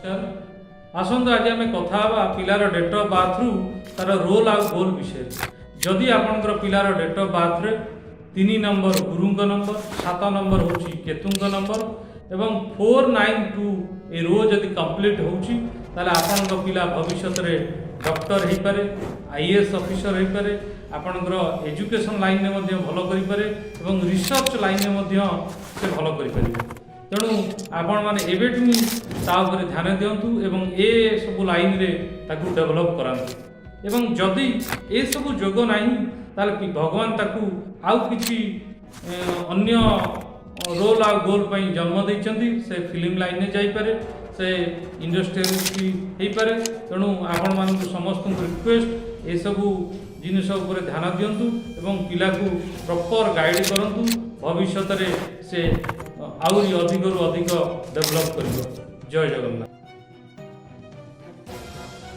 Sir, ଆସନ୍ତୁ ଆଜି ଆମେ କଥା ହେବା ପିଲାର ଡେଟ୍ ଅଫ୍ ବାର୍ଥରୁ ତାର ରୋଲ୍ ଆଉ ଗୋଲ୍ ବିଷୟରେ। ଯଦି ଆପଣଙ୍କର ପିଲାର ଡେଟ୍ ଅଫ୍ ବାର୍ଥରେ 3 ନମ୍ବର ଗୁରୁଙ୍କ ନମ୍ବର, 7 ନମ୍ବର ହେଉଛି କେତୁଙ୍କ ନମ୍ବର ଏବଂ 4, 9, 2 ଏ ରୋ ଯଦି କମ୍ପ୍ଲିଟ୍ ହେଉଛି, ତାହେଲେ ଆପଣଙ୍କ ପିଲା ଭବିଷ୍ୟତରେ ଡକ୍ଟର ହେଇପାରେ, ଆଇଏଏସ୍ ଅଫିସର ହେଇପାରେ, ଆପଣଙ୍କର ଏଜୁକେସନ୍ ଲାଇନ୍ରେ ମଧ୍ୟ ଭଲ କରିପାରେ ଏବଂ ରିସର୍ଚ୍ଚ ଲାଇନ୍ରେ ମଧ୍ୟ ସେ ଭଲ କରିପାରିବେ। ତେଣୁ ଆପଣମାନେ ଏବେଠୁ ହିଁ ତା ଉପରେ ଧ୍ୟାନ ଦିଅନ୍ତୁ ଏବଂ ଏ ସବୁ ଲାଇନ୍ରେ ତାକୁ ଡେଭଲପ୍ କରାନ୍ତୁ। ଏବଂ ଯଦି ଏସବୁ ଯୋଗ ନାହିଁ, ତାହେଲେ ଭଗବାନ ତାକୁ ଆଉ କିଛି ଅନ୍ୟ ରୋଲ୍ ଆଉ ଗୋଲ୍ ପାଇଁ ଜନ୍ମ ଦେଇଛନ୍ତି। ସେ ଫିଲ୍ମ ଲାଇନ୍ରେ ଯାଇପାରେ, ସେ ଇଣ୍ଡଷ୍ଟ୍ରିଆଲିଷ୍ଟ ହେଇପାରେ। ତେଣୁ ଆପଣମାନଙ୍କୁ ସମସ୍ତଙ୍କୁ ରିକ୍ୱେଷ୍ଟ, ଏସବୁ ଜିନିଷ ଉପରେ ଧ୍ୟାନ ଦିଅନ୍ତୁ ଏବଂ ପିଲାକୁ ପ୍ରପର୍ ଗାଇଡ଼ କରନ୍ତୁ। ଭବିଷ୍ୟତରେ ସେ ଆହୁରି ଅଧିକରୁ ଅଧିକ ଡେଭଲପ୍ କରିବ। ଜୟ ଜଗନ୍ନାଥ।